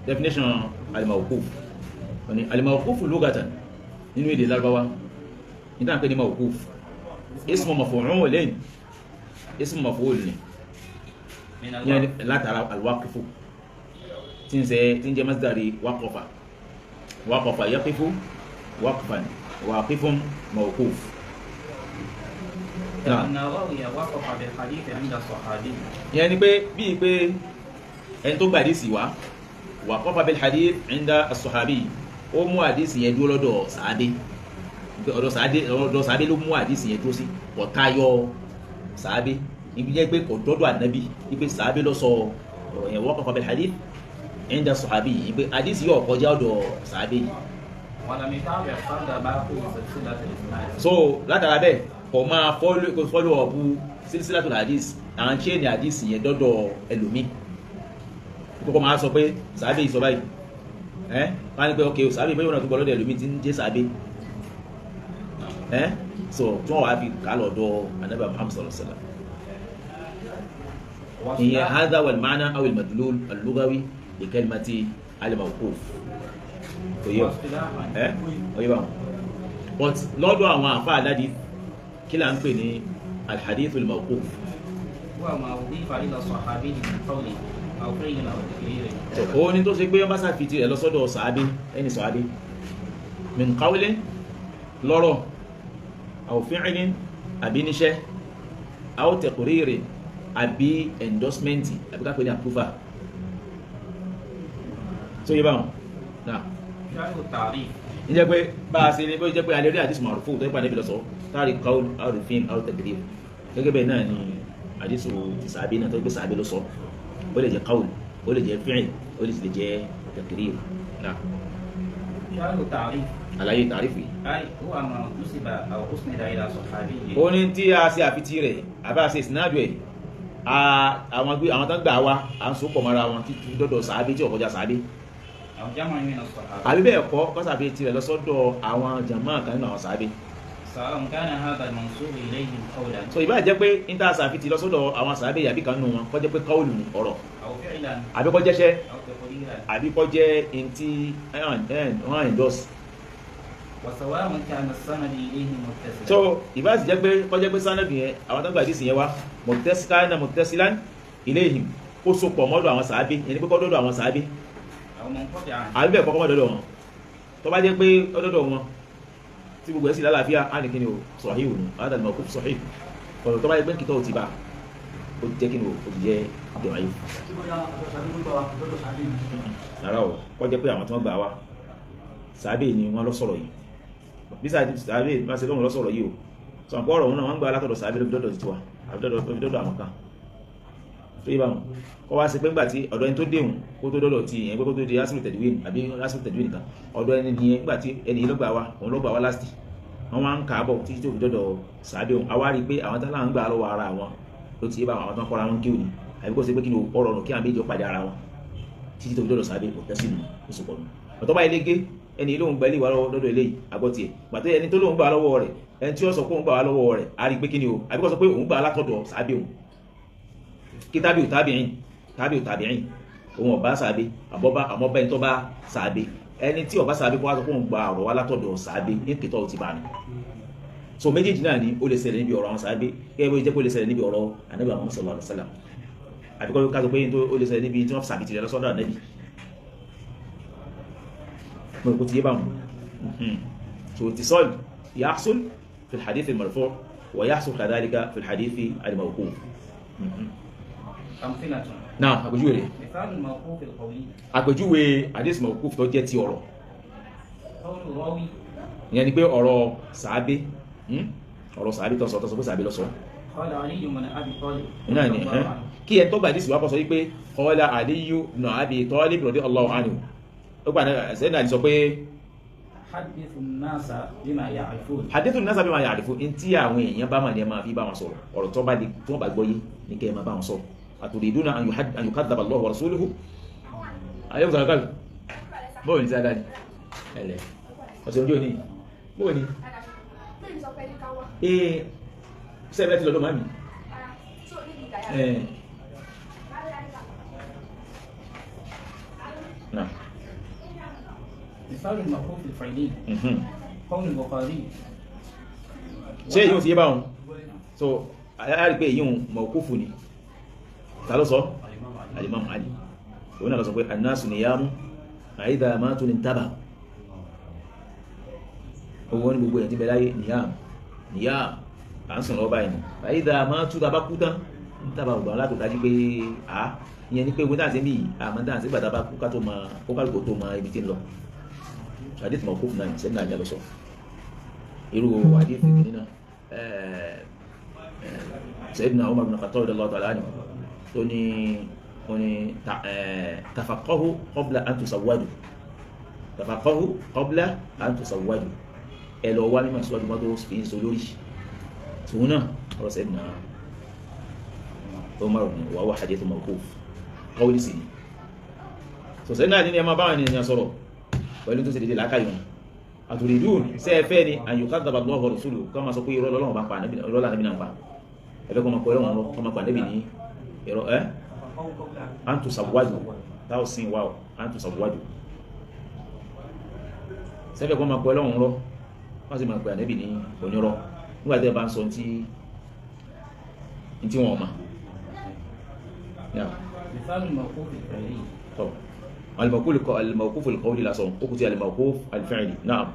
Definition al-mawquf. Wọ́n ní al-mawquf lugatan nínú èdè Lárúbáwá. Nígbà pé ní mawquf. Ismu maf'ulin. Ismu maf'ul ni. من Yẹn الوقف látara al-waqfu. Tí ń ṣe tí ń jẹ́ masdari waqafa. Waqafa yaqifu waqfan waqifun mawquf. Náà. أن الراوي وقف بالحديث عند الصحابي Ìyẹn ni pé bíi pé ẹni tó gba àdìsí wá waqafa bil hadith inda as-sahabi, ó mú àdìsí yẹn dúró lọ́dọ̀ sàádé, pé ọ̀dọ̀ sàádé ló mú àdìsí yẹn dúró sí, kò tayọ sàádé, ibi jẹ́ pé kò dọ́dọ̀ ànábì, ipe sàádé ló sọ ọ̀rọ̀ yẹn. Waqafa bil hadith inda as-sahabi, ipe àdìsí yóò kọjá ọ̀dọ̀ sàádé yìí. ولم يتابع فرد باقي سلسلة الإسناد. So látara bẹ́ẹ̀, kò máa follow, kò follow up silsilatul hadith, àwọn chain hadith yẹn dọ́dọ̀ ẹlòmíì, kókó máa sọ pé sàábé yìí sọ báyìí, ẹ wọ́n á ní pé ok, sàábé bẹ́ẹ̀, wọ́n náà tó gbọ́ lọ́dọ̀ ẹlòmíì tí ń jẹ́ sàábé, ẹ so tí wọ́n wàá fi kà á lọ́dọ̀ anabi Muhammad sallallahu alaihi wasallam. Ìyẹn hadha wal ma'na aw al madlul al lughawi li kalimati al mawquf. Oyè واصطلاحا ẹ oyè báwọn, but lọ́dọ̀ àwọn àfa àdádi, kí là ń pè ní al hadith al mawquf? هو ما أضيف إلى الصحابي من قول أو فعل أو تقرير. Ó ní tó ṣe pé wọ́n bá ṣàfitì rẹ̀ lọ́sọ́dọ̀ sàábé, ẹni sàábé, min qawlin, lọ́rọ̀, aw fi'lin, àbí níṣẹ́, aw taqririn, àbí endorsement, àbí ká pè ní approval tó yé báwọn náà. شرح التعريف. Ń jẹ́ pé bá a ṣe ní bó jẹ́ pé alẹ́ rí àdìsí marfu tó yẹ pé àdébí lọ sọ táàrí qawl aw fi'l aw taqrir, gẹ́gẹ́ bẹ́ẹ̀ náà ni àdìsí ti sàábé náà tó yẹ pé sàábé lọ sọ, ó lè jẹ́ qawl, ó lè jẹ́ fi'l, ó lè sì lè jẹ́ taqrir náà. شرح التعريف. Àlàyé tàrífù yìí. أي هو ما نسب أو أسند إلى صحابي. Ó ní tí a ṣe àfitì rẹ̀ àbá ṣe ìsìnàjò ẹ̀, àwọn gbé àwọn tán gbà wá, à ń so pọ̀ mọ́ra wọn títí dọ́dọ̀ sàábé tí ò kọjá sàábé. أو جمع من الصحابة. Àbí bẹ́ẹ̀ kọ́, kọ́ sàfitì rẹ̀ lọ́sọ́dọ̀ àwọn jàmáà kan nínú àwọn sàábé. سواء كان هذا المنسوب إليهم قولا So ìbá jẹ́ pé níta sàfitì lọ́sọ́dọ̀ àwọn sàábé yàbí kan nínú wọn, kọ́ jẹ́ pé kọ́ọ̀lù ní ọ̀rọ̀, أو فعلا àbí kọ́ jẹ́ṣẹ́, أو تقريرا. àbí kọ́ jẹ́ ntí wọ́n endorse. وسواء كان السند إليه متصلا. So ìbá sì jẹ́ pé kọ́ jẹ́ pé sanadu yẹn, àwọn tán gbà àdìsí yẹn wá, muttasilan muttasilan ilayhim, kó so pọ̀ mọ́dọ̀ àwọn sàábé, yẹn ni pé kọ́ dọ́dọ̀ àwọn sàábé, أو منقطعا. Àbí bẹ́ẹ̀ kọ́kọ́ mọ́ dọ́dọ̀ wọn. Tó bá jẹ́ pé ọdọ́dọ̀ wọn tí gbogbo ẹ̀ sì lálàáfíà, á ní kí ni o, sahih nù, hadha al-mawquf sahih. Ọ̀rọ̀ tó bá jẹ́ pé kìtọ́ ò ti bá, ó ti jẹ́ kí ni o, ó ti jẹ́ da'if. Tí bóyá ọ̀dọ̀ sàbí ló gbà wá lọ́dọ̀ sàbí ni? Rárá o, kọ́ jẹ́ pé àwọn tí wọ́n gbà wá, sàábé ni wọ́n lọ sọ̀rọ̀ yìí. Bí sàábé bá ṣe lóhùn lọ sọ̀rọ̀ yìí o, sọ àpò ọ̀rọ̀ òun náà wọ́n gbà látọ̀dọ̀ sàábé ló fi dọ́dọ̀ tiwa, àbí dọ́dọ̀ fi dọ́dọ̀ àwọn kan tó yé báwọn, kọ́ wá sí pé ńgbà tí ọ̀dọ̀ ẹni tó déhùn kó tó dọ́dọ̀ ti yẹn, pé kó tó di asinu tẹ̀díwìn àbí asinu tẹ̀díwìn nìkan, ọ̀dọ̀ ẹni nìyẹn, ńgbà tí ẹni yìí ló gbà wá, òun ló gbà wá last, wọ́n wá ń kà á bọ̀ títí tó fi dọ́dọ̀ sàábé òun, àwa rí i pé àwọn tán láà ń gbà lọ́wọ́ ara wọn ló ti yé báwọn, àwọn tán kọ́ra wọn kí òní, àbí kó ṣe pé kí ni ọ̀rọ̀ ọ̀rùn kí àwọn méjì ó pàdé ara wọn títí tó fi dọ́dọ̀ sàábé, kò tẹ́sí nù, ó sì pọ̀ nù. Ọ̀tọ́ bá ilé gé, ẹni lóun gba ilé ìwà lọ́wọ́ lọ́dọ̀ eléyìí, àgbọ̀ tiẹ̀ gbàtẹ́ ẹni tó lóun gbà lọ́wọ́ rẹ̀, ẹni tí ó sọ pé òun gbà wá lọ́wọ́ rẹ̀, á rí i pé kí ni o, àbí kó sọ pé òun gbà látọ̀dọ̀ sàábé òun, kí tábìlì tábìrín tábìlì tábìrín òun ọba sàábé, àbọ̀bá àmọ́ bẹ́ẹ̀ tó bá sàábé, ẹni tí ọba sàábé kó wá sọ pé òun gba ọ̀rọ̀ wá látọ̀dọ̀ sàábé, ní kìtọ́ ti bá nù. So méjèèjì náà ni ó lè ṣẹlẹ̀ níbi ọ̀rọ̀ àwọn sàábé, gẹ́gẹ́ bó jẹ́ pé ó lè ṣẹlẹ̀ níbi ọ̀rọ̀ ànábì Muhammad sallallahu alaihi wasallam, àbí kọ́ ká sọ pé ó lè ṣẹlẹ̀ níbi tí wọ́n sàbìtì rẹ̀ lọ́sọ́dọ̀ ànábì. Mo rò kó ti yé báwọn. So اتصال يحصل في الحديث المرفوع ويحصل كذلك في الحديث الموقوف. أمثلة. Náà, àpèjúwe rẹ̀. مثال الموقوف القولي. Àpèjúwe hadith mawquf tó jẹ́ ti ọ̀rọ̀. قول الراوي. Ìyẹn ni pé ọ̀rọ̀ sàábé, ọ̀rọ̀ sàábé tó sọ pé sàábé ló sọ. قال علي بن أبي طالب Náà ni رضي الله عنه. Kí ẹ tó gba àdìsí wa kọ́ sọ wípé qala Aliyu ibn Abi Talib radiyallahu anhu, ó gbà náà sẹ́yìn náà sọ pé حدثوا الناس بما يعرفون. Hadithu nasa bima ya'rifu, in tí àwọn èèyàn bá mà ní ẹ máa fi bá wọn sọ̀rọ̀, ọ̀rọ̀ tó bá di tí wọ́n bá gbọ́ yé ní kẹ́ ẹ máa bá wọn sọ̀rọ̀. Aturiduna an yukadhaba Allahu wa rasuluhu. Ayé kò sọ̀rọ̀ kálù bóò ní sáadá ni ẹ̀lẹ́ ọ̀sẹ̀ ojú òní bóò ní ee sẹ́ẹ̀bẹ̀ ti lọ́dọ̀ mami ẹ̀ náà. مثال الموقوف الفعلي قول البخاري. Ṣé èyí ò ti yé báwọn? So a rí pé èyí ń mawqufu ni. Ta ló sọ? Al-Imam Ali. Òun náà lọ sọ pé annasu niyamu idha matu intabahu. Owó ní gbogbo ẹ̀ tí bẹ láyé niyam niyam à ń sùn lọ́wọ́ báyìí ni idha matu tá a bá kú tán intabahu gbọ́n látò dájú pé à ìyẹn ni pé ogun táà sí bí àmọ́ táà sí gbàtà bá kú ká tó mọ kó kálukú tó mọ ibi tí ń lọ. Hadith mawquf náà sẹ́ni náà lọ sọ irú hadith kìíní náà Sayyidina Umar bin Khattab radiyallahu ta'ala anhu tó ní ó ní tafaqahu qabla an tusawwadu, tafaqahu qabla an tusawwadu, ẹ lọ wá mímọ̀ síwájú mọ́tò fi ń so lórí tòun náà ọ̀rọ̀ Sayyidina Umar ní wà wá hadith mawquf qawli sí ni. So Sayyidina Ali ní ẹ máa báwọn ènìyàn sọ̀rọ̀ pẹ̀lú tó ṣe dédé làákàyè wọn. Àtòrídùn ṣe ẹ fẹ́ ni an yukadhaba Allahu wa rasuluhu, kọ́ máa sọ pé irọ́ lọ́lọ́run bá ń pa irọ́ lànàbí náà ń pa ẹ̀fẹ́ kọ́ máa pọ̀ ẹlọ́run kọ́ máa pa ànábì ní irọ́ ẹ́ an tusawwadu táwọn sin wa o an tusawwadu sẹ́fẹ̀ kọ́ máa pọ̀ ẹlọ́run rọ́ wọ́n sì máa pè ànábì ní onírọ́ nígbà tí ẹ bá ń sọ ntí wọn ma. مثال الموقوف الفعلي. طب الموقوف القولي lásán ó kù tí الموقوف الفعلي. نعم.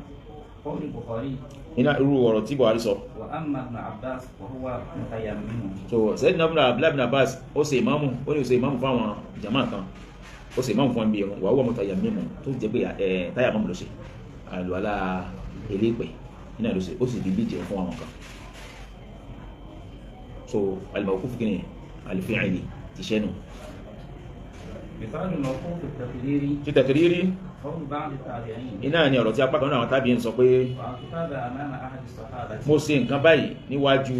قول البخاري. Iná irú ọ̀rọ̀ tí Buhari sọ. وأما ابن عباس وهو متيمم. So Sayyidina Abdullah ibn Abbas ó ṣe ìmáàmù, ó ní ó ṣe ìmáàmù fáwọn jama kan, ó ṣe ìmáàmù fún ẹbí wọn, wa huwa mutayammim, tó jẹ́ pé táyà mọ́mù ló ṣe àlùalá elépẹ̀ iná ló ṣe, ó sì di bíjẹ fún àwọn kan. So al-mawquf kí ni al-fi'li ti ṣẹ́nu. مثال الموقوف التقريري. Ti taqriri. قول بعض التابعين. Iná ni ọ̀rọ̀ tí apá kan náà àwọn tábìí ń sọ pé وكتاب أمام أحد الصحابة. mo ṣe nǹkan báyìí níwájú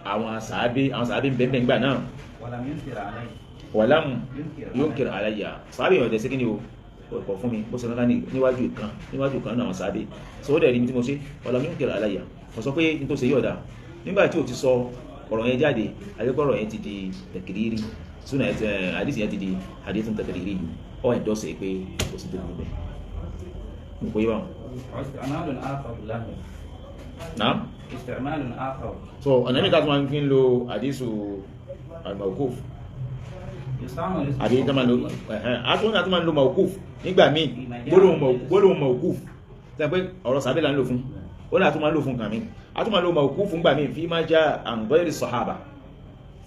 àwọn sàábé, àwọn sàábé ń bẹ́ẹ̀ gbà náà. ولم ينكر عليه. Wàlámù yunkir alayya, sàábé yóò dẹ̀ sí kí ni o kọ̀ fún mi bó ṣe kankan níwájú kan níwájú kan náà àwọn sàábé sọ ó dẹ̀ rí mi tí mo ṣe wàlámù yunkir alayya, kò sọ pé n tó ṣe yóò dá. Nígbà tí o ti sọ ọ̀rọ̀ yẹn jáde, àyẹ̀kọ́ ọ̀rọ̀ yẹn ti di tẹ̀kìrìrì, súnà àdìsí yẹn ti di àdìsí tẹ̀kìrìrì yìí, ọ̀ ẹ̀ dọ́sẹ̀ pé kò sí tó burú bẹ́ẹ̀. Mo kò yé báwọn. واستعمال آخر له. Naam. استعمال آخر. So ọ̀nà mi ká tó máa fi ń lo àdìsù al-mawquf. يستعمل اسم Àbí tó máa lo àtúntò àti máa ń lo mawquf nígbà míì, gbólóhùn mawquf tẹ́ pé ọ̀rọ̀ sàbẹ̀ là ń lò fún, ó náà tún máa ń lò fún nǹkan mi, a tún máa lo mawquf nígbà míì fi máa já an ghayri sahaba,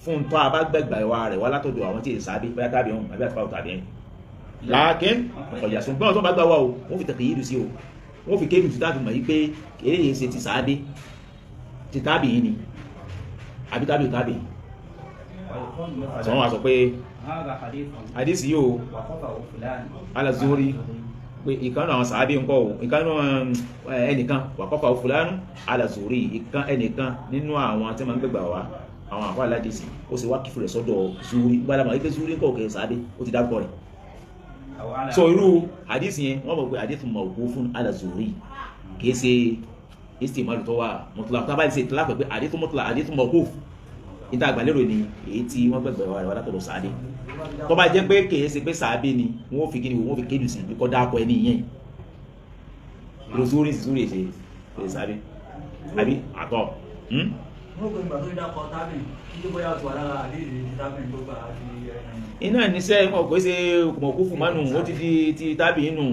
fún tó a bá gbẹ̀gbà ìwà rẹ̀ wá látọ̀dọ̀ àwọn tí èsì àbí bóyá tàbí ọ̀hún àbí àtúbà tàbí ẹ̀yìn láàkín ọ̀yà sùn gbọ́n tó bá gbà wá o, wọ́n fi tẹ̀kì yìí sí o, wọ́n fi kéèdù sí táàbì mọ̀ yí pé eléyìí ṣe ti sàábé ti tábì yìí ni àbí tábì ò tábì. Sọ wọn wá sọ pé àdìsí yìí o ala Zuhri, pé ìkànnì àwọn sàábé ńkọ́ o, ìkànnì ẹnìkan wàkọ́fà fúlánù ala Zuhri, ìkàn ẹnìkan nínú àwọn tí wọ́n máa ń gbẹ̀gbà wá àwọn àfáà aládìsí, ó sì wá kífù rẹ̀ sọ́dọ̀ Zuhri, gbọ́dọ̀ mọ̀ wípé Zuhri ńkọ́ òkè sàábé ó ti dárúkọ rẹ̀. So irú àdìsí yẹn wọ́n mọ̀ pé àdìsí mawqufun ala Zuhri kìí ṣe istimalu tó wà mutlaq, tá a bá ṣe ìtìlá pẹ̀ pé àdìsí mutlaq àdìsí mawquf níta àgbàlérò ni èyí tí wọ́n gbẹ̀gbẹ̀ wà rẹ̀ látọ̀dọ̀ sàábé. Tó bá jẹ́ pé kìí ṣe pé sàábé ni wọ́n fi kíni wọ́n fi kédù sí bí kò dáko ẹni yẹn irú Zuhri Zuhri ṣe ṣe sàábé àbí àtọ̀. Wọ́n kò nígbà tó ń dákọ̀ tábì kí ló bóyá tó wà lára àdéhìí ti tábì tó gbà àti iná níṣẹ́ kò ṣe mọ̀kúfù mánu ó ti di ti tábì inú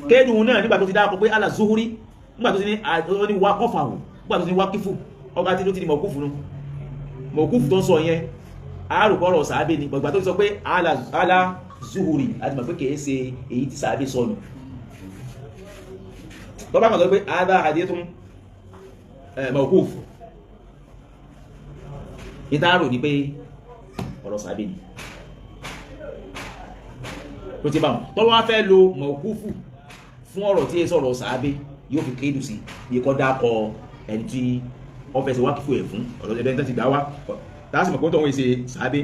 kéèdù náà nígbà tó ti dákọ̀ pé ala Zuhri, nígbà tó ti ní ó ní wá kọfàwò, nígbà tó ti ní wá kífù ọba tí ló ti di mọ̀kúfù nù, mọ̀kúfù tó ń sọ yẹn àárùkọ́rọ̀ sàábé ni, gbọ̀gbà tó ti sọ pé ala Zuhri àti mọ̀ pé kìí ṣe èyí tí sàábé sọnù. Tó bá kàn sọ pé hadha hadithun mọ̀kúfù ìtaàrò ni pé ọ̀rọ̀ sàábé ni tó ti bá wọn. Tó wá fẹ́ lo mọ̀kúfù fún ọ̀rọ̀ tí è sọ̀rọ̀ sàábé yóò fi kéèdù sí bí kọ́ dákọ ẹni tí wọ́n fẹ́ ṣe wá kífò ẹ̀ fún ọ̀rọ̀ ẹ̀bẹ̀ tó ti gbà wá tààsì mọ̀ pé tó ń ṣe sàábé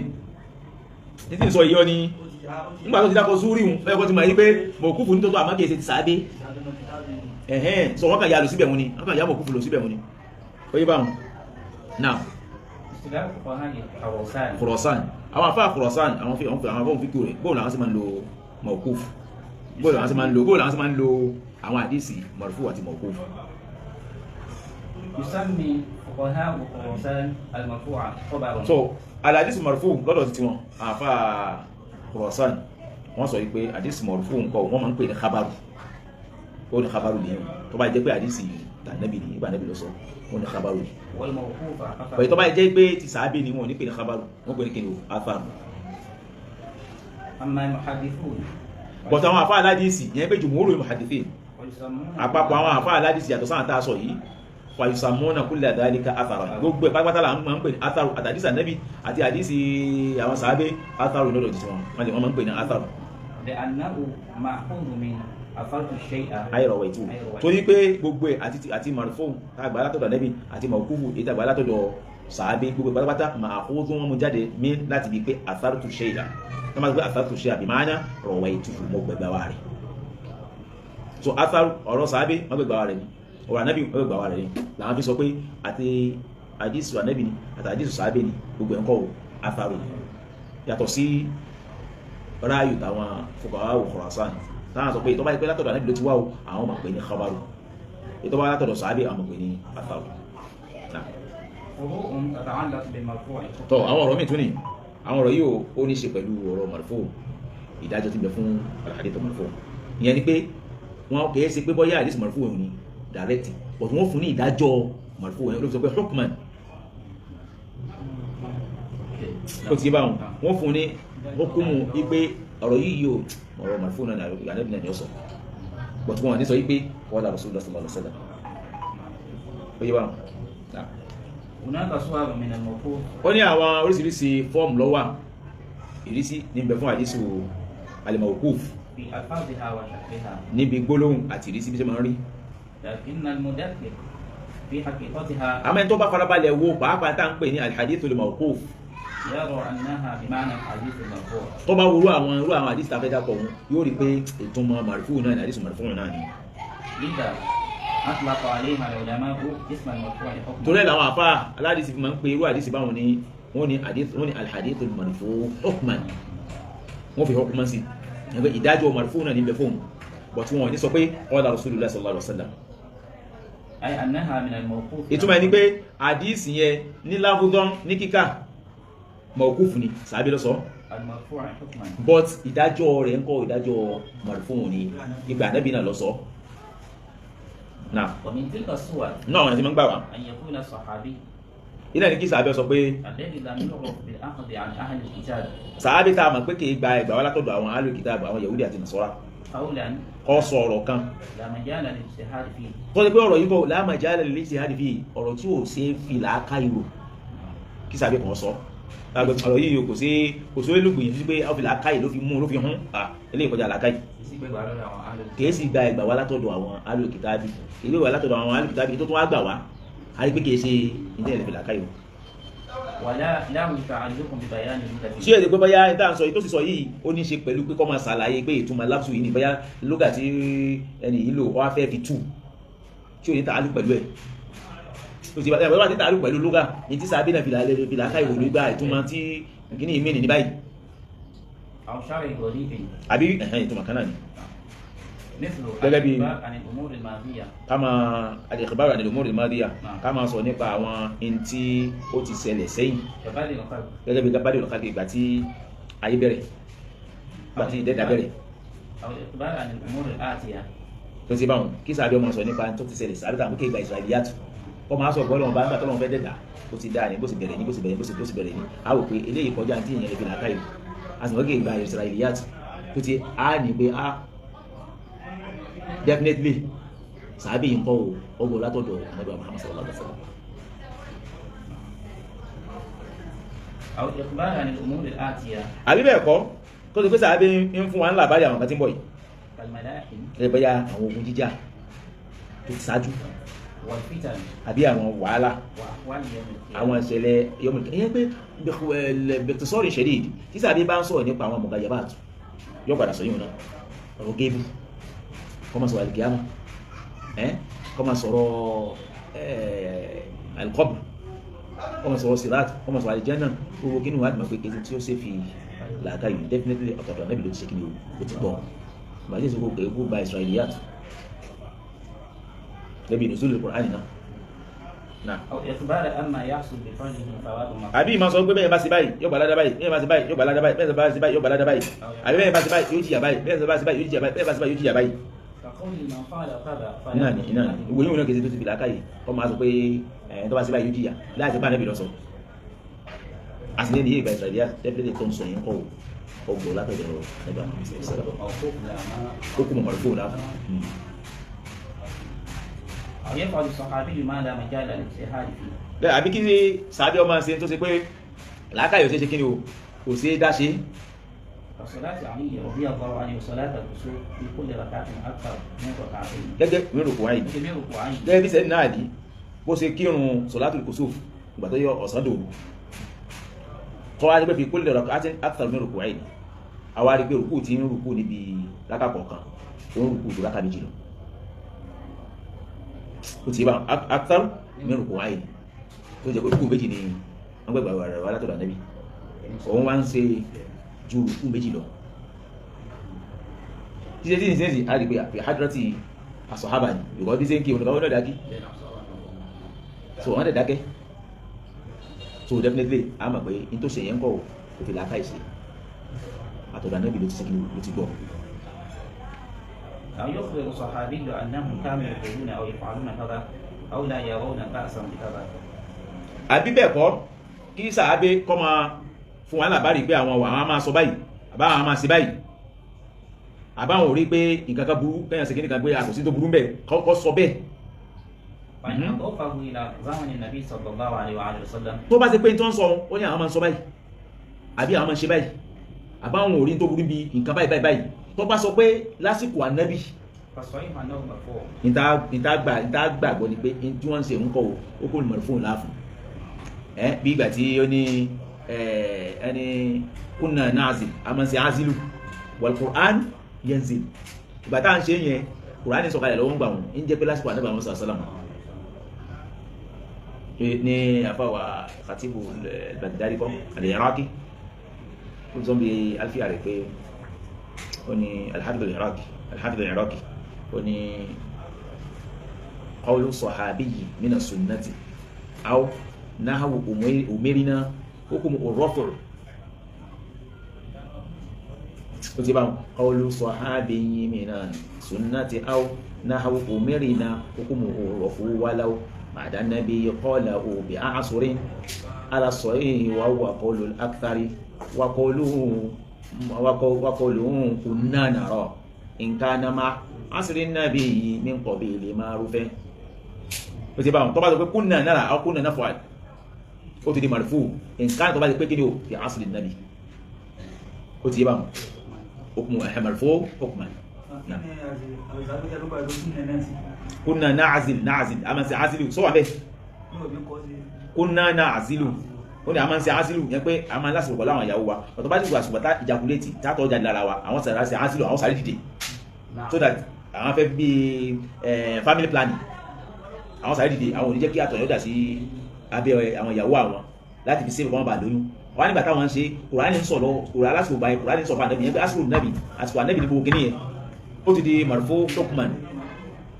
títí sọ ìyọ́ ni nígbà tó ti dákọ Zuhri hun fẹ́ kọ́ ti mọ̀ yí pé mọ̀kúfù ní tòótọ́ àmọ́ kìí ṣe ti sàábé ẹ̀hẹ́n sọ wọ́n kà yà lọ síbẹ̀ wọn ni wọ́n kà yà mọ̀kúfù lọ síbẹ̀ wọn ni ó yé báwọn. Now Khurasan, àwọn afá Khurasan àwọn afọ́ fi kú rẹ̀ bóun làwọn sì máa ń lo mọ̀kúfù. Bóòlù àwọn sì máa ń lo, bóòlù àwọn sì máa ń lo àwọn àdìsí marfu àti mawquf. يسمي فقهاء خراسان المرفوع خبرا. So aládìsí marfu lọ́dọ̀ ti wọn àfa Khurasan, wọ́n sọ pé àdìsí marfu nǹkan wọ́n máa ń pè ní khabaru. Ó ní khabaru nìyẹn tó bá jẹ́ pé àdìsí tànàbì ní ìgbà nàbì ló sọ, wọ́n ní khabaru ni. والموقوف أثر. Pẹ̀lú tó bá jẹ́ pé ti sàábì ni, wọ́n ò ní pè ní khabaru, wọ́n pè ní kí ni o, atharu. أما المحدثون But àwọn àfa aládìsí yẹn pé jumhurul muhaddithin, ويسمون àpapọ̀ àwọn àfa aládìsí yàtọ̀ sáà tá a sọ yìí, fàyùsàmúnà kulla dhalika athara, gbogbo ẹ̀ pátápátá là ń máa ń pè ní atharu. Àtàdísì ànábì àti àdísì àwọn sàábé, atharu lọ́dọ̀ ti wọn, wọ́n lè wọ́n máa ń pè ní atharu. لأنه مأخوذ من أثرت الشيء Ayọ̀rọ̀wọ̀ ìtù, torí pé gbogbo ẹ̀ àti marfu tá a gbà látọ̀dọ̀ ànábì àti mawqufu èyí tá a gbà látọ̀dọ̀ sàábé, gbogbo ẹ̀ pátápátá ma'khudhu wọn mú jáde mí láti bí pé athartu shay'a. Tó máa gbé athartu shay'a bí ma'ana rawaytuhu, mọ́ gbẹgbẹ wa rẹ̀. So atharu ọ̀rọ̀ sàábé wọ́n gbẹgbẹ wa rẹ̀ ni, ọ̀rọ̀ ànábì wọ́n gbẹgbẹ wa rẹ̀ ni, làwọn fi sọ pé àti àdísù ànábì ni àti àdísù sàábé ni gbogbo ẹ̀ ń kọ́ o, atharu ni. Yàtọ̀ sí ráàyù táwọn fuqaha Khurasan táwọn sọ pé tó bá yẹ pé látọ̀dọ̀ ànábì ló ti wá o, àwọn máa pè ní khabaru, ètò bá látọ̀dọ̀ sàábé àwọn máa pè ní atharu. Náà. فروع تتعلق بالمرفوع. Tọ́ àwọn ọ̀rọ̀ míì tún ni, àwọn ọ̀rọ̀ yìí ó ní ṣe pẹ̀lú ọ̀rọ̀ marfu, ìdájọ́ tí ń bẹ fún al-hadith marfu. Ìyẹn ni pé wọn kìí ṣe pé bọ́yá hadith marfu òun ni direct, but wọ́n fún ní ìdájọ́ marfu òun ló fi sọ pé hukman. Ó ti bá wọn, wọ́n fún ní hukumu wípé ọ̀rọ̀ yìí yóò ọ̀rọ̀ marfu náà ní Ànábì náà ni ó sọ, but wọn ní sọ wípé qala Rasulullah sallallahu alaihi wasallam. Ó yé báwọn. Náà. هناك صور من الموقوف. Ó ní àwọn oríṣiríṣi fọ́ọ̀mù ló wà, ìrísí ní bẹ fún àdísù al-mawquf في ألفاظها وشكلها. níbi gbólóhùn àti ìrísí bí ṣe máa ń rí. لكن المدقق في حقيقتها Àmọ́ ẹni tó bá farabalẹ̀ wo pàápàá tá à ń pè ní al-hadithul mawquf, يرى أنها بمعنى الحديث المرفوع. tó bá wo irú àwọn àdísù tá a fẹ́ dápọ̀ òun yóò rí pé ìtumọ̀ marfu náà ni, àdísù marfu náà ni. لذا أطلق عليها العلماء اسم المرفوع حكما. Torí ẹ̀ làwọn àfa aládìsí fi máa ń pe irú àdísì báwọn ní wọ́n ní àdísì, wọ́n ní al-hadithul marfu hukman, wọ́n fi hukman sí ẹgbẹ́ ìdájọ́ marfu náà níbẹ̀ fóun, but wọn ò ní sọ pé qala Rasulullah sallallahu alaihi wasallam. أي أنها من الموقوف. Ìtumọ̀ ẹni pé àdísì yẹn ní láfúdán ní kíkà mọ̀kúfù ni sàábí ló sọ, المرفوع حكما. but ìdájọ́ rẹ̀ ń kọ́ ìdájọ́ marfu ni, ìgbà ànábì náà ló sọ. Náà. ومن تلك الصور Náà àwọn ẹni tí máa ń gbà wá أن يكون الصحابي ilé ní kí sàábí sọ pé الذي لم يعرف بالأخذ عن أهل الكتاب sàábí tá a mọ̀ pé kì í gba ẹgbàá wá látọ̀dọ̀ àwọn ahlul kitab, àwọn Yahudi àti Nasara, قولا kó sọ ọ̀rọ̀ kan لا مجال للاجتهاد فيه. tó ṣe pé ọ̀rọ̀ yìí kọ́ la majala lil ijtihad fihi, ọ̀rọ̀ tí ò ṣe é fi làákàyè rò kí sàábí kan sọ ọ̀rọ̀ yìí kò sí kò sí olùgbìyànjú pé ó fi làákàyè ló fi mú ló fi hún à eléyìí kọjá làákàyè. Kìí sì gba ẹgbàá wá látọ̀dọ̀ àwọn ahlul kitabi, kìí gbà wá látọ̀dọ̀ àwọn ahlul kitabi tó tún wá gbà wá, a rí pé kìí ṣe ìdílé fi làákàyè o. ولا له تعلق ببيان اللغة. Tí èdè pé bóyá tá à ń sọ yìí tó sì sọ yìí ó ní í ṣe pẹ̀lú pé kó máa ṣàlàyé pé ìtumọ̀ lápsù yìí ni bóyá lóga tí ẹni yìí lò ó wá fẹ́ fi tù tí ò ní tààlù pẹ̀lú ẹ̀, ó ti bá ti tààlù pẹ̀lú lóga ní tí sábẹ́ náà fi làákàyè wò ló gba ìtumọ̀ tí kìíní yìí mìíní ní báyìí. أو شرع غريب. Àbí ẹ̀hẹ́n ìtumọ̀ kan náà ni. مثل Gẹ́gẹ́ bí- الإخبار عن الأمور الماضية. Ká máa al-ikhbar an al-umur al-madiya, ká máa sọ nípa àwọn in tí ó ti ṣẹlẹ̀ sẹ́yìn. كبدء الخلق. Gẹ́gẹ́ bí gábàdì olùkàkì ìgbà tí ayé bẹ̀rẹ̀, ìgbà tí ìdẹ́dà bẹ̀rẹ̀. أو الإخبار عن الأمور الآتية. Tó ti báwọn kí sàbí ọmọ sọ nípa tó ti ṣẹlẹ̀ sàbí tàbí kéègbà Israiliyat kọ́ máa sọ gbọ́dọ̀ bá nígbà tọ́lọ́run fẹ́ dẹ̀dà ó ti dáa ní bó sì bẹ̀rẹ̀ ní bó sì bẹ̀rẹ̀ ní bó sì bẹ̀rẹ̀ ní a wò pé eléyìí kọjá tí ìyẹn lè fi làákàyè a sì mọ̀ kéègbà Israiliyat tó ti a ní pé a definitely sàbí yìí ń kọ́ o ọgbọ̀n látọ̀dọ̀ Ànábì Muhammad sallallahu alaihi wasallam. أو الإخبار عن الأمور الآتية. Àbí bẹ́ẹ̀ kọ́ tó ti pé sàbí ń fún wa ńlá báyìí àwọn kan tí ń bọ̀ yìí. كالملاحم. Ẹ bóyá àwọn ogun jíjà tó ti ṣáájú. والفتن. Àbí àwọn wàhálà. وأحوال يوم القيامة. Àwọn ìṣẹ̀lẹ̀ yọmọ ìyẹn pé bẹ̀tẹ̀sọ́rì ṣẹ̀dí tí sàbí bá ń sọ̀rọ̀ nípa àwọn mọ̀gáyàbáàtù yóò padà sọ yìí náà ọ̀rọ̀ gébù kọ́ máa sọ̀rọ̀ àlìkíyàmá ẹ́ kọ́ máa sọ̀rọ̀ alikọ́bù kọ́ máa sọ̀rọ̀ sirat kọ́ máa sọ̀rọ̀ àlìjẹ́nà gbogbo kí ni wàá dìmọ̀ pé kí tí ó ṣe fi làákà yìí definitely ọ̀tọ̀ọ̀tọ̀ Ànábì ló ti ṣe kí ni o ti gbọ́. Ìgbà tí èsì kò kó gba Israiliyat lẹ́bi nùsùlù Kùránì náà. أو إخبار أما يحصل بفعله ثواب ما Àbí ìmọ̀ sọ pé bẹ́ẹ̀ bá ṣe báyìí yóò gbà ládá báyìí, bẹ́ẹ̀ bá ṣe báyìí yóò gbà ládá báyìí, bẹ́ẹ̀ bá ṣe báyìí yóò gbà ládá báyìí, àbí bẹ́ẹ̀ bá ṣe báyìí yóò jìyà báyìí, bẹ́ẹ̀ bá ṣe báyìí yóò jìyà báyìí, bẹ́ẹ̀ bá ṣe báyìí yóò jìyà báyìí. كقول من فعل كذا Iná ni iná ni ìwé yóò náà kèsì tó ti fi làákàyè kọ́ máa sọ pé ẹ̀ tó bá ṣe báyìí yóò jìyà láti bá Ànábì lọ sọ. Àsìlẹ̀ ní ìgbà Israiliyat definitely tó ń sọ yẹn kọ́ ọgbọ̀ látọ̀dọ̀ ẹgbẹ́ àwọn ìṣẹ̀lẹ̀ موقوف لا ما ó kú mọ̀mọ́lú fóònù láàfin. أو يفعل الصحابي ما لا مجال للاجتهاد فيه. Bẹ́ẹ̀ àbí kí sàbí ọmọ ṣe tó ṣe pé làákàyè ò ṣe é ṣe kí ni o kò ṣe é dá ṣe. كصلاة علي رضي الله عنه وصلاة الكسوف في كل ركعة أكثر من ركعتين. Gẹ́gẹ́ mi rò kó wáyé من ركوعين. gẹ́gẹ́ bí sẹ́ni náà dí bó ṣe kírun sọ̀látùl kùsùf ìgbà tó yọ ọ̀sán dòru tọ́ wá rí pé fi kulli rak'atin akthar min ruku'ayn àwa rí pé rùkú ti ń rùkú níbi rákà kọ̀ọ̀kan ó ń rùkú ju rákà méjì lọ ó ti bá akthar min ruku'ayn tó jẹ́ pé rùkú méjì ni wọ́n gbẹ̀gbà rẹ̀ wá látọ̀dọ̀ Ànábì òun wá ń ṣe ju rùkú méjì lọ títí tí ìsinsìnyí a rí pé àfi hadrati asọ̀hábà ni ìkọ́ bí ṣe ń kí òun náà dákí so wọ́n dẹ̀ dákẹ́ so definitely a mọ̀ pé n tó ṣe yẹn ń kọ́ ò fi làákà ìṣe àtọ̀dọ̀ Ànábì ló ti ṣe ló ti gbọ́. أو يخبر الصحابي أنهم كانوا يقولون أو يفعلون كذا أو لا يرون بأسا بكذا. Àbí bẹ́ẹ̀ kọ́ kí sàábé kọ́ máa fún wa lábárí pé àwọn àwọn máa sọ báyìí àbá àwọn máa ṣe báyìí àbá àwọn ò rí pé nǹkan kan burú kẹ́yàn ṣe kíní kan pé àkòsí tó burú bẹ́ẹ̀ kọ́ sọ bẹ́ẹ̀. فإن أضافه إلى زمن النبي صلى الله عليه وآله وسلم. Tó bá ṣe pé tó ń sọ ó ní àwọn máa ń sọ báyìí àbí àwọn máa ń ṣe báyìí àbá àwọn ò rí tó burú bí nǹkan báyìí báyìí báyìí tó bá sọ pé lásìkò Ànábì. فالصحيح أنه مرفوع. Níta gbàgbọ́ ni pé tí wọ́n ń ṣe ń kọ́ o ó kó lè mọ̀ fóun láàfún ẹ bí ìgbà tí ó ní ẹni kúnà náàzì a máa ń ṣe azilu wal Qur'an yanzil ìgbà tá à ń ṣe yẹn Qur'an ní sọ̀kalẹ̀ lọ́wọ́ ń gbà wọn ń jẹ́ pé lásìkò Ànábì àwọn sàlám ní àfàwà Khatibu al-Baghdadi kọ́ al-Iraqi ó sọ bí alfíà rẹ̀ pé ó ní al-Hafiz al-Iraqi al-Hafiz al-Iraqi ó ní qawlu sahabiyyi mina sunnati aw nahawu umirina hukumu ar-raf' ó ti bá wọn qawlu sahabiyyi mina sunnati aw nahawu umirina hukumu ar-raf' walaw ba'da an-nabiyyi qalahu bi'asrin ala as-sahih wa huwa qawlu al-akthari wa qawluhu kunna nara in kana ma'a asri an-nabiyyi min qabili ma'rufin. Ó ti bá wọn tó bá sọ pé kunna nara aw kunna naf'al ó ti di marfu nǹkan tó bá ti pé kí ni o fi asri nabi ó ti yé báwọn okùn ẹ̀hẹ̀ marfu hukman. Kunna na'zil na'zil a máa ń ṣe azilu sọ wà bẹ́ẹ̀ kunna na'zilu ó ní a máa ń ṣe azilu yẹn pé a máa ń lásìkò pẹ̀lú àwọn ìyàwó wa ọ̀tọ̀ bá ti gbà ṣùgbọ́n tá ìjàkúlétì tátọ̀ jáde lára wa àwọn sàrà ṣe azilu àwọn sàrà dìde so that àwọn fẹ́ bí family planning àwọn sàrà dìde àwọn ò ní jẹ́ kí àtọ̀ yóò dà sí abẹ́ àwọn ìyàwó àwọn láti fi sèbè kọ́ wọn bá lóyún wọn nígbà táwọn ń ṣe Kùránì ń sọ̀rọ̀ Kùránì lásìkò báyìí Kùránì ń sọ fún ànábì yẹn pé àsìkò nàbì àsìkò ànábì ní gbogbo kìíní yẹn ó ti di marfu hukman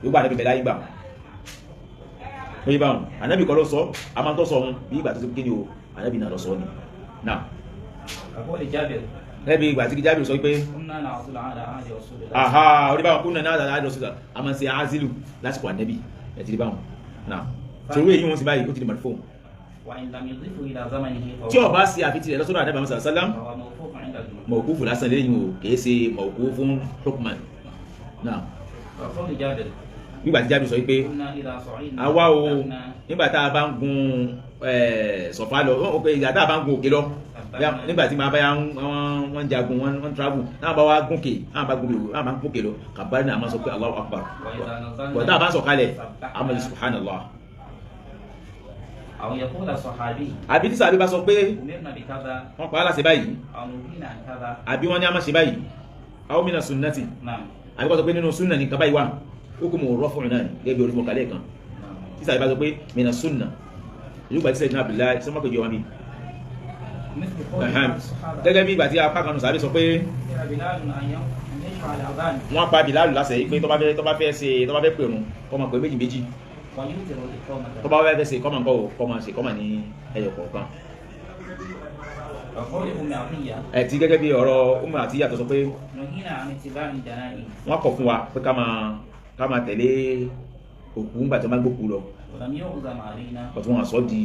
yóò bá ànábì bẹ̀ láyé gbà wọn yé báwọn ànábì kọ́ ló sọ a máa ń tọ́ sọ ohun bí ìgbà tó ti kíni o ànábì náà lọ sọ ni náà. Lẹ́bi ìgbà tí Jábìrì sọ pé aha orí báwọn kúnnà náà àdó sọ́dà a máa ń ṣe azilu lásìkò ànábì ẹ̀ ti di báwọn náà torí èyí wọn sì báyìí ó ti di marfu tí ó bá ṣe àfitì rẹ̀ lọ́sọ́dọ̀ ànábì muhammad sallam mọ̀kúfù lásán lẹ́yìn o kìí ṣe mọ̀kúfù hukman náà. Nígbà tí Jábìrì sọ wípé àwa o nígbà tá a bá ń gun Sọ̀fà lọ ìgbà tá a bá ń gun òkè lọ nígbà tí màá bá yà wọ́n ń jagun wọ́n ń travel náà bá wá gúnkè náà bá gúnkè náà bá ń gúnkè lọ kàbárí náà a máa sọ pé Allahu Akbar wọ́n tá a bá ń sọ̀kalẹ̀ a máa sọ subhanallah. أو يقول الصحابي Àbí tí sàbí bá sọ pé أمرنا بكذا wọ́n pa á láṣẹ báyìí أو نهينا عن كذا. Àbí wọ́n ní a má ṣe báyìí aw mina sunnati نعم. Àbí kó sọ pé nínú sunna ní nǹkan báyìí wà hukumu rafu náà ní gẹ́gẹ́ bí orí mọ̀kálẹ̀ kan tí sàbí bá sọ pé mina sunna ìlú gbàtí sẹ́yìn Abdullahi sọ́mọ́ kejì wọn bí. مثل قول بعض الصحابة Gẹ́gẹ́ bí ìgbà tí apá kan sàbí sọ pé أمر بلال أن أن يشفع الأذان Wọ́n pa Bilal láṣẹ yìí pé tó bá fẹ́ tó bá fẹ́ ṣe tó bá fẹ́ pèrun kó máa pè méjì méjì. ويوتر الإقامة. Tó bá fẹ́ ṣe kọ́mà ńkọ́ o, kó máa ṣe kọ́mà ní ẹyọ kọ̀ọ̀kan. وقول أم عطية Ẹ̀ ti gẹ́gẹ́ bí ọ̀rọ̀ Umm Atiyya tó sọ pé نهينا عن اتباع الجنائز wọ́n kọ̀ fún wa pé ká máa tẹ̀lé òkú ńgbà tó máa gbókú lọ. ولم يعزم علينا. Ọ̀tún wọn sọ di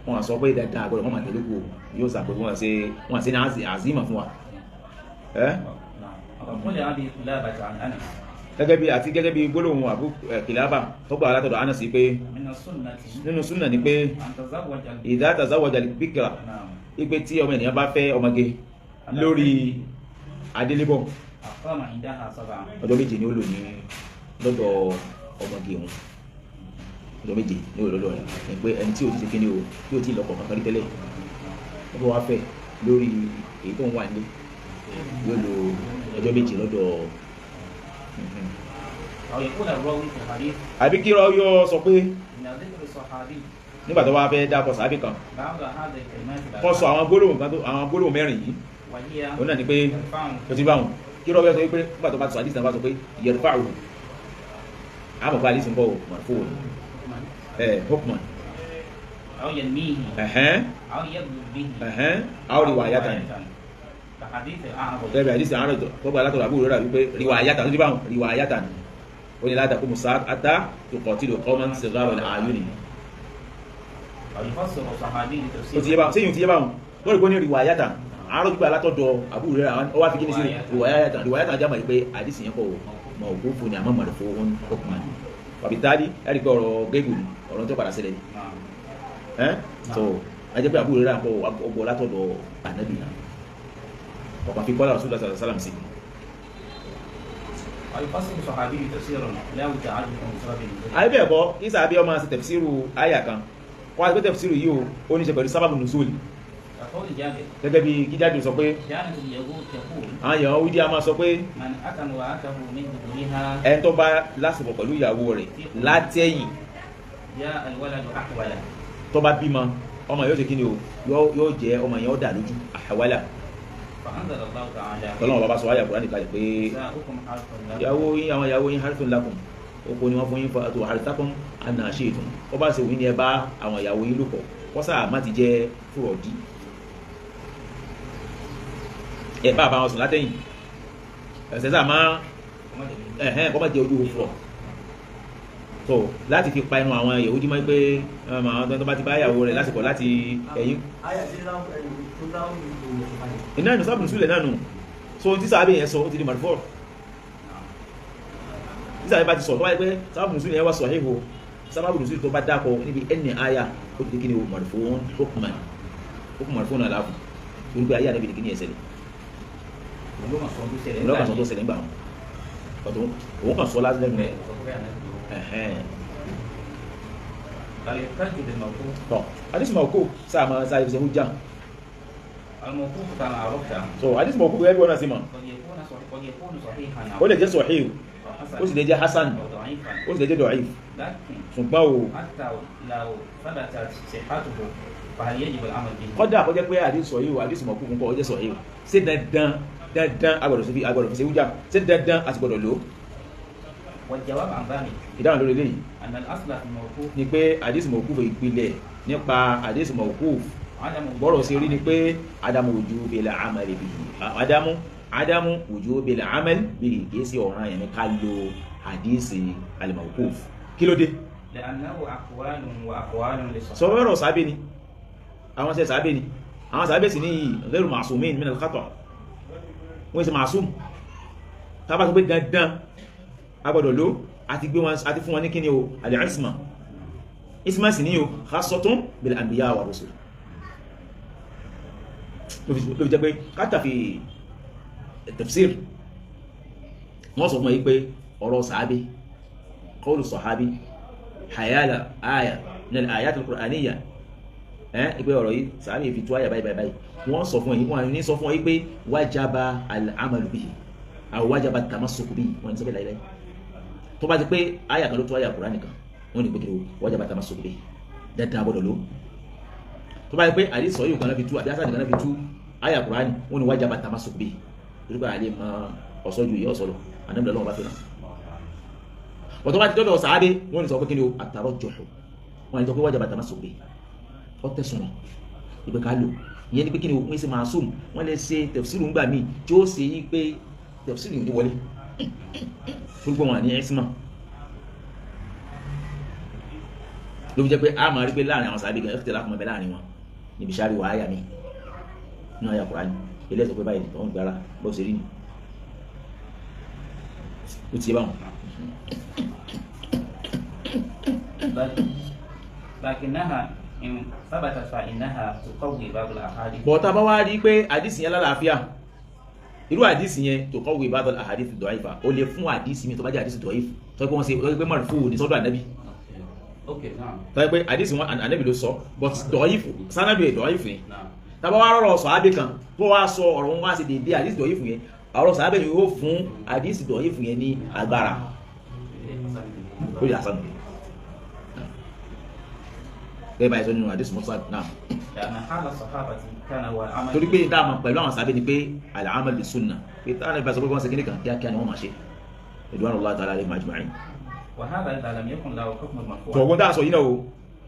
wọn sọ pé dandan àgbọ̀dọ̀ wọn máa tẹ̀lé kú o, yóò sàpè wọn ṣe wọn ṣe ní àzímà fún wa. Ẹ́ نعم. وقول أبي قلابة عن أنس gẹ́gẹ́ bí àti gẹ́gẹ́ bí gbólóhùn Abu Kilaba tó gbà látọ̀dọ̀ Anas pé من السنة nínú súnà ni pé أن تزوج idha tazawaja al-bikra, نعم ipe tí ọmọ ènìyàn bá fẹ́ ọmọge lórí adélébọ̀ أقام عندها 7. ọjọ́ 7 ni ó lò ní lọ́dọ̀ ọmọge òun, ọjọ́ 7 ni ó lò lọ́dọ̀ rẹ̀, ni pé ẹni tí ò ti ṣe kíni o, tí ò ti lọ́kọ kankan rí tẹ́lẹ̀, ó bá wá fẹ́ lórí èyí tó ń wà nílé, yóò lo ọjọ́ 7 lọ́dọ̀. أو يقول الراوي في الحديث Àbí kí rọ yóò sọ pé من ذكر الصحابي nígbà tó wá fẹ́ dákọ̀ sàábì kan بعض هذه الكلمات kó sọ àwọn gbólóhùn kan tó àwọn gbólóhùn mẹ́rin yìí, وهي òun náà ni pé يرفعه tó ti bá wọn kí rọ bẹ́ẹ̀ sọ pé nígbà tó bá sọ àdìsí náà bá sọ pé yarfa'uhu, àmọ̀ pé àdìsí ń bọ̀ marfu' ẹ̀ hukman أو ينميه ẹ̀hẹ́n أو يبلغ به ẹ̀hẹ́n aw riwayatan كحديث الأعرج tẹ́lẹ̀ àdìsí àárọ̀ tó gba látọ̀dọ̀ àbúrò rẹ̀ wípé riwayatan tó ti bá wọn riwayatan ó ní la taqumu as-sa'atu hatta tuqatilu qawman sighara al-a'yuni. أو يفسر الصحابي Ó ti yé لتفسير báwọn sẹ́yìn ti yé báwọn lórí pé ó ní riwayatan àárọ̀ gbígbà látọ̀dọ̀ àbúrò rẹ̀ ó wá fi kí ni sí riwayatan riwayatan jámọ̀ yìí pé àdìsí yẹn kò mawqufu ni àmọ́ marfu'un hukman wàbí táàdì ẹ̀rí pé ọ̀rọ̀ gégùn ni ọ̀rọ̀ tó padà ṣẹlẹ̀ ni. نعم. Ẹ́ so ẹ jẹ́ pé àbúrò rẹ̀ àpọ̀ ọgbọ̀ látọ̀dọ̀ ànábì náà ọ̀pá fi kọ́lá Rasulullah sallallahu alaihi wasallam sí. أو يفسر الصحابي تفسيرا لا متعلق بسبب النزول. Àyè bẹ́ẹ̀ kọ́ kí sàbí ọmọ ṣe tafsiru àyà kan wọ́n á ti pé tafsiru yìí o, ó ní ṣe pẹ̀lú sábàbù nùzúlì كقول جابر gẹ́gẹ́ bí kí Jábìrì sọ pé كانت اليهود تقول àwọn Yahudi a máa sọ pé من أتى امرأته من دبرها ẹni tó bá lásìkò pẹ̀lú ìyàwó rẹ̀ látẹ̀yìn جاء الولد أحولا. tó bá bímọ ọmọ yóò ṣe kí ni o, yóò jẹ́ ọmọ yẹn ó dà lójú àwálà. فأنزل الله تعالى Tọ́lọ́wọ́n bàbá sọ àyà Kùránì kalẹ̀ pé نساؤكم حرث لكم ìyàwó yín àwọn ìyàwó yín harithun lakum oko ni wọ́n fún yín fún harithakum anna shi'tum, ó bá ṣe wù yín ni ẹ bá àwọn ìyàwó yín lò pọ̀ kọ́ sáà má ti jẹ́ fúrọ̀dí ẹ bá wọn sùn látẹ̀yìn ẹ̀sẹ̀ sáà má ẹ̀hẹ́n kọ́ má jẹ́ ojú fúrọ̀ so láti fi pa ẹnu àwọn Yahudi mọ́ pé àwọn tó bá ti bá ìyàwó rẹ̀ lásìkò láti ẹ̀yìn Aya tí láwọn ẹni tó láwọn ìlú ìfàyè. iná ìnù sábùn sílẹ̀ náà nù so tí sàábẹ̀ yẹn sọ ó ti di marfu' tí sàábẹ̀ bá ti sọ tó bá yẹ pé sábùn sílẹ̀ yẹn wá sahihu sábàbù sílẹ̀ tó bá dákọ̀ níbi ẹni àyà ó ti di kíni o marfu'un hukman hukman marfu' náà láàfù torí pé ayé ànábì ní kíni ẹsẹ̀ lẹ̀ lọ́kàn sọ tó ṣẹlẹ̀ ńgbà wọn ọ̀tún òun kàn sọ lásìlẹ̀ nù ẹ̀hẹ́n tọ́ àdìsí mọ̀ọ́kù sáà máa sáà fi ṣe hujja الموقوف كما عرفت so àdìsí mọ̀ọ́kù gẹ́gẹ́ bí wọ́n náà sì mọ̀ قد يكون صحيح قد يكون صحيحا ó lè jẹ́ sahih أو حسن ó sì lè jẹ́ hasan أو ضعيفا ó sì lè jẹ́ da'if لكن ṣùgbọ́n o حتى لو ثبتت صحته فهل يجب العمل به؟ kọ́dà kó jẹ́ pé àdìsí sahih àdìsí mọ̀ọ́kù fún kọ́ ó jẹ́ sahih ṣé dandan dandan agbọ́dọ̀ fi agbọ́dọ̀ fi ṣe hujja ṣé dandan a sì gbọ́dọ̀ lò ó? والجواب عن ذلك Ìdáhùn lórí eléyìí أن الأصل في الموقوف ni pé àdìsí mọ̀ọ́kù ìpìlẹ̀ nípa àdìsí mọ̀ọ́kù عدم وجوب bọ́rọ̀ sí rí ni العمل. pé adamu wujubil amali bihi adamu wujubil amali bihi kìí sí ọ̀ràn yẹn ní ká lo àdìsí al-mawquf kí ló dé لأنه أقوال وأقوال للصحابة sọ̀rọ̀ sábẹ́ ni àwọn ṣe sábẹ́ ni àwọn sábẹ́ sì ní ghairu ma'sumin min al-khata' wọ́n ṣe ma'sum tábà sọ pé dandan agbọ́dọ̀ ló àti gbé wọn àti fún wọn ní kíni o al-isma isma sì ní o khassatun bil anbiya wa rusul ló fi jẹ́ pé káta fi tafsir wọ́n sọ fún ẹ pé ọ̀rọ̀ sàábé qawlu sàhábí hayala aya min al-ayat al-qur'aniyya ìpé ọ̀rọ̀ yìí sàábé fi tú àyà báyìí báyìí báyìí wọ́n sọ fún ẹ wọ́n ní sọ fún ẹ pé wájaba al-amalu bihi aw wájaba tamassuku bihi wọ́n ní sọ bẹ́ẹ̀ láyé tó bá ti pé àyà kan ló tú àyà Kùránì kan wọ́n ní pé kí ni wájaba tamassuku bihi dandan gbọ́dọ̀ ló tó bá yẹ pé àdìsọ yìí kan náà fi tú àbí asàdì kan náà fi tú àyà Kùránì wọ́n ní wájaba tamassuku bihi Torí pé àlè mọ ọ̀sọ́ ju ìyá ọ̀sọ́ lọ, ànábì lọ́wọ́ bá fẹ́ràn. Bọ̀tọ́ bá ti dọ́dọ̀ sàábé, wọ́n ní sọ pé kí ni o, àtàrọ̀ jọ̀hù. Wọ́n ní sọ pé wájà bàtà má sọ̀gbẹ́. Ọ tẹ̀sùn wọn, ìpè ká lò. Ìyẹn ni pé kí ni o, wọ́n ṣe máa sùn. Wọ́n lè ṣe tẹ̀fsíìrù ńgbà míì tí ó ṣe yí pé tẹ̀fsíìrù yìí wọlé. Torí pé wọn ní ẹ́sìmọ̀. Ló fi jẹ́ pé a máa rí pé láàrin àwọn sàábé gan, ẹ̀fẹ̀ láti mọ̀ bẹ́ láàrin wọn níbi sáré wà áyà mi nínú àyà Kùránì. Ilé ẹ̀sọ́ pé báyìí tó ń gbára bó ṣe rí ni. Ó ti yé báwọn. لكنها إن ثبتت فإنها تقوي بعض الأحاديث. Bọ̀ tá a bá wá rí pé àdìsí yẹn lálàáfíà, irú àdìsí yẹn تقوي بعض الأحاديث الضعيفة, ó lè fún àdìsí mi tó bá jẹ́ àdìsí dọ̀ífù tó yẹ pé wọ́n ṣe tó yẹ pé marfu ní sọ́dọ̀ ànábì. Tó yẹ pé àdìsí wọn ànábì ló sọ, but dọ̀ífù sanadu ẹ̀ dọ̀ífù ni. Tá a bá wá rọrọ̀ sàábé kan tó wá sọ ọ̀rọ̀ wọn wá sí dédé àdìsí dọ̀ífù yẹn, ọ̀rọ̀ sàábé yẹn yóò fún àdìsí dọ̀ífù yẹn ní agbára lórí àsánù gẹ́gẹ́ báyìí sọ nínú àdìsí mọ́sá náà. Torí pé dáa mọ̀ pẹ̀lú àwọn sàábé ni pé al-amal bi sunnah, pé táwọn ẹ̀fà sọ pé wọ́n ṣe kíní kan kíákíá ni wọ́n máa ṣe. Ridwanullahi ta'ala alayhim ajma'in. Tọ̀gbọ́n tá a sọ yìí náà o,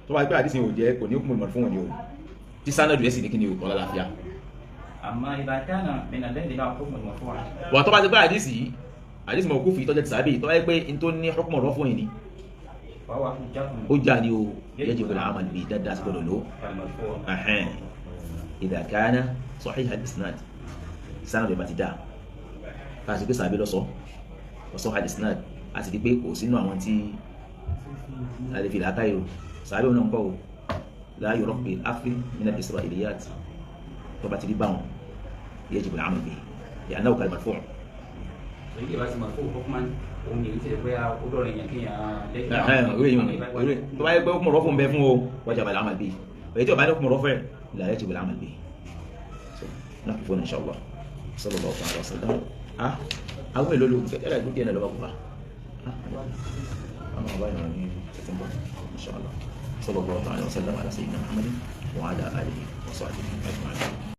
tó bá pẹ́ àdìsí ò jẹ́ kò ní hukmul marfu' ni o, tí sanadu ẹ̀ sì ní kíni o, ọ̀la láfíà. Wà tó bá ti pẹ́ àdìsí yìí, àdìsí mawquf yìí tọ́jú ti sàábé yìí, tó bá yẹ pé n tó ní hukmu rafu' yìí ni, ó jà ní o, yajibu al-amal bihi, dáadáa sí gbọdọ̀ lò. Idha kana sahih al-isnad, sanadu ẹ̀ bá ti dáa, ká sì pé sàábé lọ sọ, sahih al-isnad, a sì di pé kò sínú àwọn tí a lè fi làákàyè o, sàábé òun náà ń kọ́ o, la yuraqi al-akhl min al-isra'iliyat, tó bá ti rí báwọn, yajibu al-amal bihi li'annahu kal-marfu'. Tó bá yẹ pé hukmu rafu' ń bẹ fún o, wajaba al-amal bihi, èyí tí ó bá ní hukmu rafu' la yajibu al-amal bihi. Naqifu insha Allah. Sallallahu ta'ala wa sallam. Àwọn èlò ló ẹ̀rọ ìlú díẹ̀ náà lọ́wọ́ kó bá. Àwọn ọba ìrìn ní September insha Allah. Sallallahu ta'ala wa sallam ala sayyidina Muhammadin wa ala alihi wa sahbihi ajma'in.